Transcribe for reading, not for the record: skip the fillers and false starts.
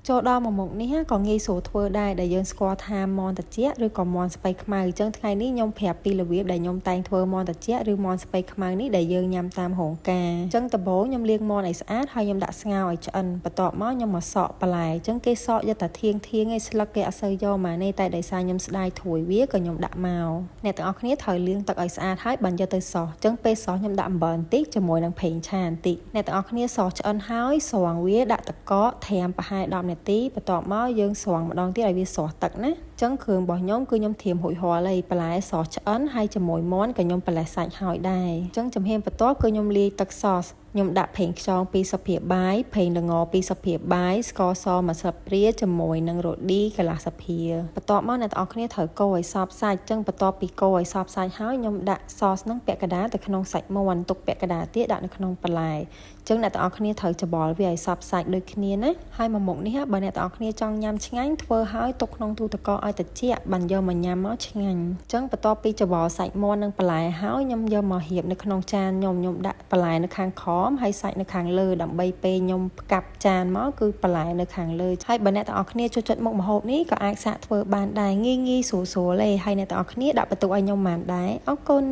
ចូលដល់មួយមុខនេះក៏ងាយស្រួលធ្វើដែរដែលយើងស្គាល់ថាមាន់ត្រជាក់ឬក៏មាន់ស្ពៃខ្មៅអញ្ចឹងថ្ងៃនេះខ្ញុំប្រាប់ពីរបៀបដែលខ្ញុំតែងធ្វើមាន់ត្រជាក់ឬមាន់ស្ពៃខ្មៅនេះដែលយើងញ៉ាំតាមរោងការអញ្ចឹងដំបូងខ្ញុំលាងមាន់ឲ្យស្អាតហើយខ្ញុំដាក់ស្ងោរឲ្យឆ្អិនបន្ទាប់មកខ្ញុំមកសក់បន្លែអញ្ចឹងគេសក់យកតែធៀងធៀងឯងស្លឹកគេអត់សូវយកមកនេះតែដោយសារខ្ញុំស្ដាយត្រួយវាក៏ខ្ញុំដាក់មកអ្នកទាំងអស់គ្នាត្រូវលាងទឹកឲ្យស្អាតហើយបានយកទៅសោះអញ្ចឹងពេលសោះខ្ញុំដាក់អំបិលបន្តិចជាមួយនឹងប្រេងឆាបន្តិចអ្នកទាំងអស់គ្នាសោះឆ្អិនហើយស្រង់វាដាក់ទឹកកកត្រាំប្រហែល10នាទីបន្ទាប់មកយើងស្រង់ម្ដងទៀតឲ្យវាស្រស់ទឹកណាចឹងគ្រឿងរបស់ខ្ញុំគឺខ្ញុំត្រៀមរួចរាល់ហើយបន្លែសឆ្អិនហើយជាមួយមាន់ក៏ខ្ញុំបន្លែសាច់ហើយដែរអញ្ចឹងជំហានបន្ទាប់គឺខ្ញុំលាយទឹកសខ្ញុំដាក់ប្រេងខ្យង2ស្លាបព្រាបាយប្រេងល្ង2ស្លាបព្រាបាយស្ករស1ស្លាបព្រាជាមួយនឹងរ៉ូឌីកន្លះស្លាបព្រាបន្ទាប់មកអ្នកទាំងអស់គ្នាត្រូវកូរឲ្យសព្វសាច់អញ្ចឹងបន្ទាប់ពីកូរឲ្យសព្វសាច់ហើយខ្ញុំដាក់សហ្នឹងពាក់កណ្ដាលទៅក្នុងសាច់មាន់ទុកពាក់កណ្ដាលទៀតដាក់នៅក្នុងបន្លែអញ្ចឹងអ្នកទាំងអស់គ្នាត្រូវច្របល់វាឲ្យសព្វសាច់ដូចគ្នាណាហើយមួយមុខនេះបើអ្នកទាំងអស់គ្នាចង់ញ៉ាំឆ្ងាញ់ធ្វើឲ្យទុកក្នុងទូទឹកកកឲ្យត្រជាក់បានយកមកញ៉ាំមកឆ្ងាញ់អញ្ចឹងបន្ទាប់ពីច្របល់សាច់មាន់និងបន្លែហើយខ្ញុំយកមករៀបនៅក្នុងចានខ្ញុំខ្ញុំដាក់បន្លែនៅខាងក្រោមហើយសាច់នៅខាងលើដើម្បីពេលខ្ញុំផ្កាប់ចានមកគឺបន្លែនៅខាងលើហើយបើអ្នកទាំងអស់គ្នាចូលចិត្តមុខម្ហូបនេះក៏អាចសាកធ្វើបានដែរងាយងាយស្រួលស្រួលទេហើយអ្នកទាំងអស់គ្នាដាក់បន្ទុកឲ្យខ្ញុំបានដែរអរគុណ។